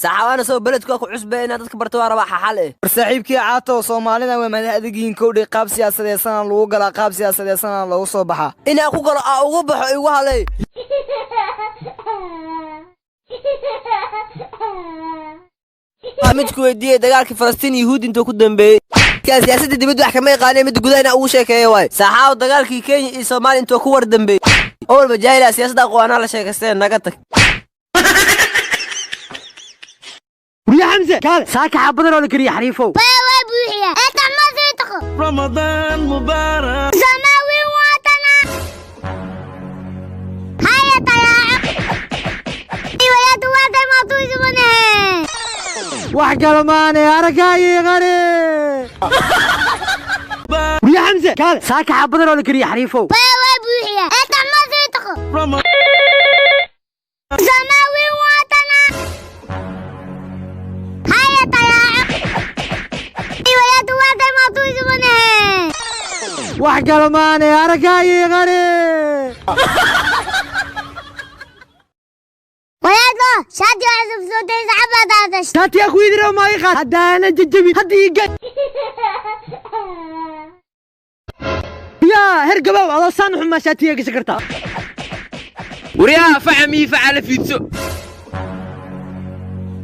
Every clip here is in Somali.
Saxawaana soo beledku waa ku cusbee, inaad dadka barto waa rabaa, xaxal eh. War saaxiibkii Caato, Soomaalidan way madax adegiin kowdhay. Qaab siyaasadeedsanaa lagu galaa, qaab siyaasadeedsanaa loogu soo baxaa. Inaa ku galo aa ugu baxo igu halay. Waa midku weydiiyey dagaalkii Falastiin Yuhuud intuu ku dambeeyey. Kaa siyaasadda dibadda wax kama yaqaanee, midda gudaha inaa ugu sheekeeya waay. Saxaaw, dagaalkii Kenya iyo Soomaaliya intuu ku war dambeeyey? Owalba jaahila, siyaasadda aqoonaa la sheekaysteen, naga tag. Wariye Xamse, kaale saaka xaabadan oo la kariya xariifow. Waa buuxiya ee taxmaasiitaqo. رمضان مبارك. Samaawi waatana haya talaaco iwayadu waatay maatuisumane. Wax kalamaane aragaayo qare. Wariye Xamse, kaale saaka xaabadan oo la kariya xariifow. Waa buuxiya ee taxmaasiitaqo. رمضان Samaawi waatana haya talaaco iwayadu waatay maatuisumane. Wax kalamaane aragaayo qare. Walaado shaati cusub soo daysa cabaadaadash. Shaatiyaa ku idiro maa ii qaad haddaana jajabin hadda ii gad yaa hergabow, adoo saan xumaa shaatiyaa gashan kartaa. Waryaha facam ii facala fiidso.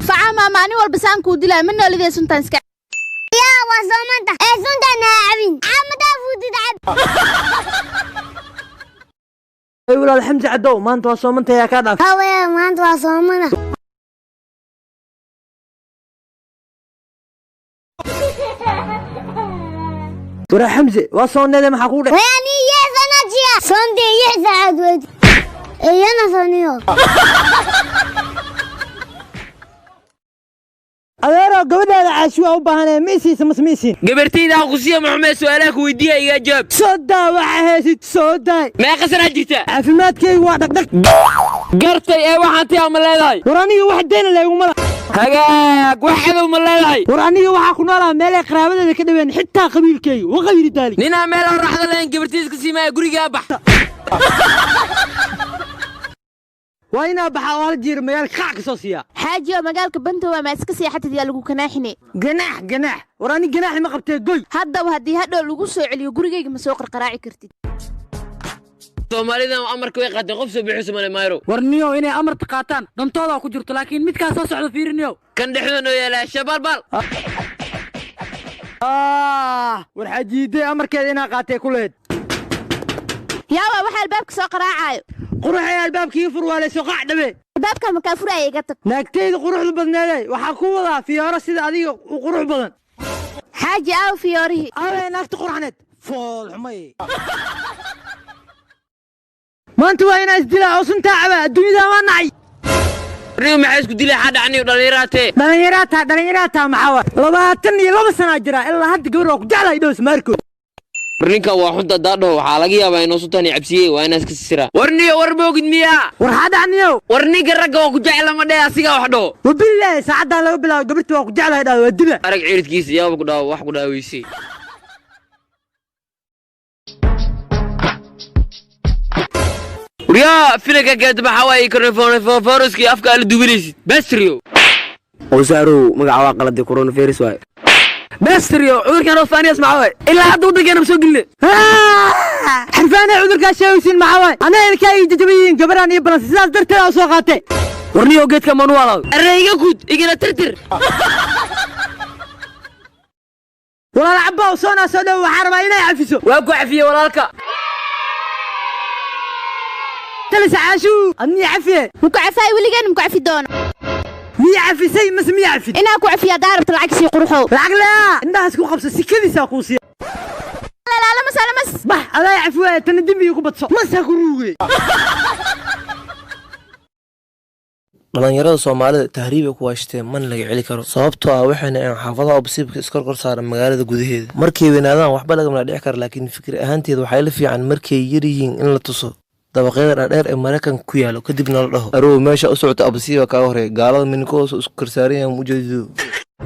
Facaa maama, ani walba saan kuu dilaa ma noolidee, suntaan iska. Yaa waa soomanta ee suntaan ha cabin, caamadaa fuudid cab. Ay walaal Xamse Cadow, maanta waa soomantayaa kaa dhaaf. Hawee, maanta waa soomana. Waraa Xamse, waa sooneede, maxaa kuu dhe? ويعني يحسن صندي يحسن عدود انا صنيو. Adeero, gabadhaada caashi waa u baahanee, ma isiisa mase ma isiin? Gabartayda ha kusiiya maxumed, su'aalaha ku weydiiya iga jawaab. Soo daa waxa haysid, soo daay. Meeqa sanaa jirta? Caafimaadkaygu waa dhagdhag. Gartay, ee waxaan tiyaa ma leedahay? War aniga wax deyna leeguma la. Hagaag, wax cadow ma leedahay? War aniga waxaa ku noolaha meel ay qaraabadeeda ka dhaween, xitaa qabiilkayga waqayri daali. Ninaa meel aan raaxda lahayn gabartiis ka siimaya, gurigaa bax. Waa inaa baxaa oo hal jiir magaalka qac ka soo siiyaa. Xaaji oo magaalka Bantowa ma iska seexatid, yaa lagu kanaaxine. Ganaax ganaax? War ani ganaaxi ma qabtee, goy. Haddaba haddii hadhow lagu soo celiyo gurigayga ma soo qarqaraaci kartid. Soomaalidan amarka way qaateen, qof soo bixiso male mayro. War niyow, inay amarta qaataan dantoodaa ku jirto, laakiin midkaa soo socda fiiriniyow. Kan dhexda noo yaalaa shabalbal. Ah, war xajiiday amarkeeda inaa qaatee ku lahayd. Yaaba waxa albaabka soo qaraacaayo. Quruxay, albaabka ii fur, waa laysoo qac dhabe. Albaabka makaa furaya, iga tag. Naagtayda quruxda badneeday, waxaa ku wadaa fiyooro sida adiga u qurux badan. Xaaji, aaw fiyoorihii? Awee naagta qurxaneed, fool xumay. Maanta waa inaa isdilaa oo suntaa cabaa, adduunyada waa nacay. Nigu maxaa isku dilay? Xaa dhacniyo dhallinyaraatee? Dhallinyaraataa, dhallinyaraataa maxaa waay? 22 sanaa jira, ilaa hadda gabar waa ku jeclahay dhows maarkood. War ninkan waa xunta daadhaho, waxaa laga yaabaa inuu suntan cabsiyey, waa inaa iska sisiraa. War niyo, war moogid miyaa? War xaa dhacniyow? War ninka ragga waa ku jecla ma dheh, asigaa wax dhaho. Wabilaahi, saacaddaa laga bilaabo gabarta waa ku jeclahay dhahdo waa dila. Arag ciridkiisa, yaaba ku dhaawo wax ku dhaaweysay. Waryaa filanka keenta maxaa waaye? Coronaviruskii afka ala duubanaysid bestrio. Wasaarow, magaca waa qaladay, coronavirus waay. Bestrio, cudurkan oo faaniyas maxaa waay? Ilaa hadda waddankeena ma soo geline. Xirfaanay, cudurkaa sheegaysiin maxaa waay? Anaa ilkaa ii jajaban yihiin, gabaraan iyo balansi, sidaas darteed aa soo qaatay. War niyow, geedka manuwaalaad. Arre iga gud, igana tirtir. Walaal cabbaw, soonaa soo dhow, waxaa rabaa inay cafiso. Waa ku cafiye walaalka. Talisa caashuu, adniya cafiye. Muku cafaay weligeen, muku cafi doono. Miya cafisay mase miya cafin? Inaa ku cafiya haddaa rabta, lacag sii qurxow. Lacag laa, indhahaas ku qabso, sikadiisaa kuu siiya. Laalamas alamas. Bax, adaa cafi waaya, tana dembiga ku badso, masaa ku ruuge. Dhalinyarada Soomaalida tahriibay ku waashteen, mana laga celi karo, sababtoo ah waxayna aan xaafadaha obsiibka iskorkor saaran magaalada gudaheeda. Markay weynaadaan waxba lagamana dhici kara, laakiin fikir ahaanteeda waxay la fiican markay yar yihiin in la tuso dabaqyada dhaadheer ee Maraykanka ku yaalo, kadibna la dhaho arow meesha u socota abasiiba kaaga horeeya, gaalada minikoosa isku karsaaran yahan ujeedadu.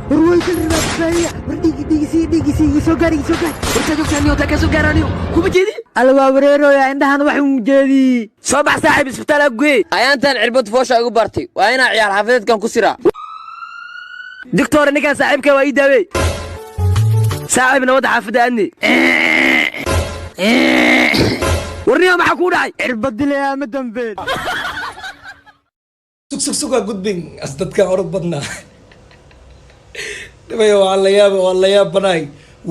War way kal ribaa badbaadiya, war dhiigi dhiigisii dhiigisii iga soo gaar, iga soo gaar. Wartaa joogtaa niyow, taa kaa soo gaaraaniyo kuma jeedi. Alla waa wareerooya, indhahan wax umujeedii. Soo bax saaxiib, isbitaal aa geey. Ayaantan cirbad foosha igu bartay, waa inaa ciyaar xaafadeedkan ku siraa. Doctor, ninkaan saaxiibka waa ii daawey. Saaxiib, nabadda xaafadda aadni. Warniyo, maxaa kuu dhacay? Cirbadilayaa ma dambeen. Sug, sug, sugaa gudbin as dadkan orod badnaa dhibaya. Waa la yaaba, waa la yaabanahay.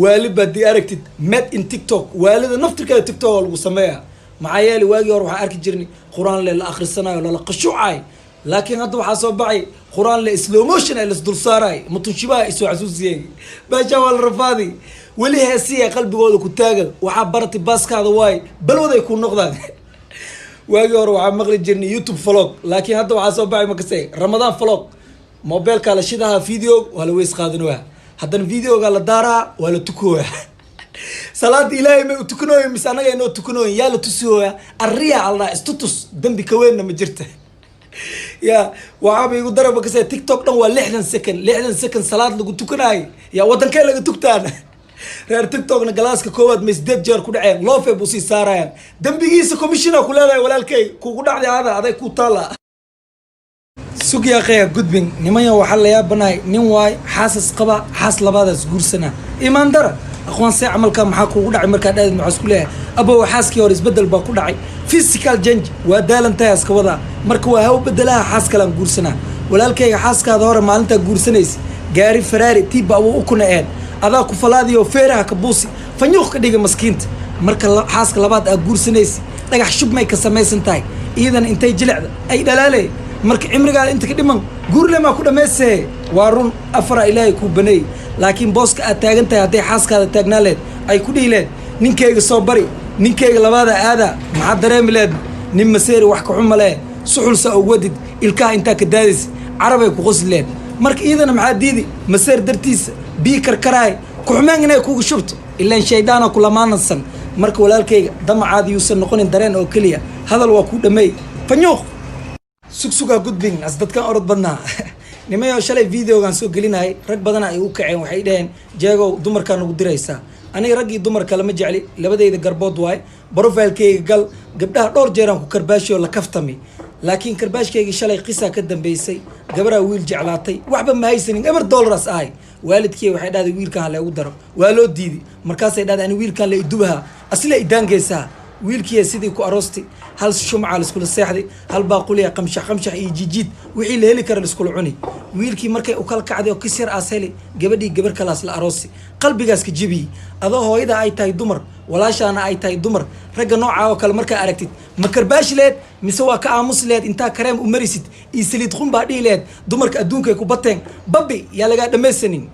Waali baad di aragtid made in TikTok. Waalida naftirkeeda TikTok waa lagu sameeyaa. Maxaa yeelay, waagii hore waxaan arki jirnay Qur-aan le la akhrisanayo, lala qashuucaay, laakiin hadda waxaa soo baxay Qur-aan le slow motion ay lasdul saaraay. Matunshibaha isoo xasuusiyay beesha waa la rafaadi. Weli heesiya qalbigooda ku taagan. Waxaa baratay baaskaada waay, balwaday ku noqdaan. Waagii hore waxaa maqli jirnay YouTube vlog, laakiin hadda waxaa soo baxay makase Ramadaan vlog. Mobeelkaa la shidaha, video waa la weys qaadanoya, haddana videoga la daaraa, waa la tukooya. Salaada Ilaahay may u tukanooyin mise annaga inoo tukanooyin? Yaa la tusihooya? Arriya aldhaa istutus, dembi kaweynna ma jirta. Ya waxaaba igu daraba kase TikTok dhan waa 60 second, 60 second salaad lagu tukanaayo. Ya wadankee laga tugtaan? Reer TikTokna galaaska koowaad may sideed jeer ku dhaceen, loofe buu sii saarayaan. Dembigiisa commissiona ku leedahay, walaalkay, kugu dhacday aada aday ku taala. Sugyaaqeya gudbin. Nimanya, waxaa la yaabanahay nin waay xaasas qaba, xaas labaadaas guursana. Imaan dara aqoonsee camalka maxaa kugu dhacay? Markaa dhaadid maxaa isku leeyahay? Abow, xaaskii hore isbedel baa ku dhacay, physical change, waa daalantahay aska wadaa. Marka waa haw bedelaha, xaas kalaan guursanaa. Walaalkayga, xaaskaada hore maalintaa guursanaysa gaari Ferrari tiibba abuu u kuna eed adaa ku falaadiyo, feeraha ka buusi, fanyuuq ka dhiga maskiinta. Marka xaaska labaad aa guursanaysa dhagax shub may ka samaysan tahay, iidana intay jilicda ay dhalaaley. Marka cimrigaada inta ka dhiman guurle maa ku dhammaystee? Waa run, afara Ilaahay kuu baneey, laakiin booska aad taagan tahay hadday xaaskaada taagnaa leed, ay ku dhihi leed ninkayga soo bari, ninkayga labaada aada, maxaad dareemi leed? Nin maseeri wax ka xuma leh, suxulsa og wadid, ilkaha intaa ka daadaysa carabay ku qosli leed. Marka iidana maxaa diidi maseer dartiisa bii karkaraay kuxumeen inay kugu shubto? Ilaan shaydaana kulamaanansan. Marka walaalkayga, damacaada yuusan noqonin dareen oo keliya. Hadal waa kuu dhameey, fanyuuq. Sugsugaa gudbin as dadkan orod badnaa. Nimayo, shalay videogan soo gelinayay rag badana ay u kaceen. Waxay dhaheen, "Jeegow, dumarkaa nagu diraysaa." Aniga raggii dumarka lama jecli, labadayda garbood waay. Profilekeyga gal, gabdhaha dhowr jeeraan ku karbaashiyo la kaftami, laakiin karbaashkeygii shalay qisaa ka dambeysay. Gabaraa wiil jeclaatay, waxba ma haysanin, eber dollars ahay. Waalidkii waxay dhahday, "Wiilkan ha leegu daro." Waa loo diiday. Markaasay dhahday, "Ani wiilkan la idubaha, asila idaangeysaa." Wiilkiiya sidii ku aroostay. Hal shumca laiskula seexday, hal baaquliya, qamshax qamshax iyo jijiid wixii la heli kara laiskula cuni. Wiilkii markay u kala kacday oo kis yar aas heli, gabadhii gabar kalaas la aroosi, qalbigaas ka jibiyey. Adoo hooyada ay tahay dumar, walaashaana ay tahay dumar, ragga noocaa oo kale markaa aragtid, ma karbaashi leed mise waa ka aamusi leed? Intaa kareem u marisid iyo saliid qun baa dhihi leed, "Dumarka adduunkay ku bateen, babi yaa lagaa dhammaysanin."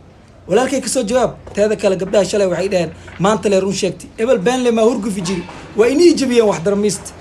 Walaalkay, kasoo jawaab. Teeda kale, gabdhaha shalay waxay dhaheen, "Maanta lee run sheegtay, ebel beenle maa hurgufi jiri." Waa inii jebiyeen wax daramiista.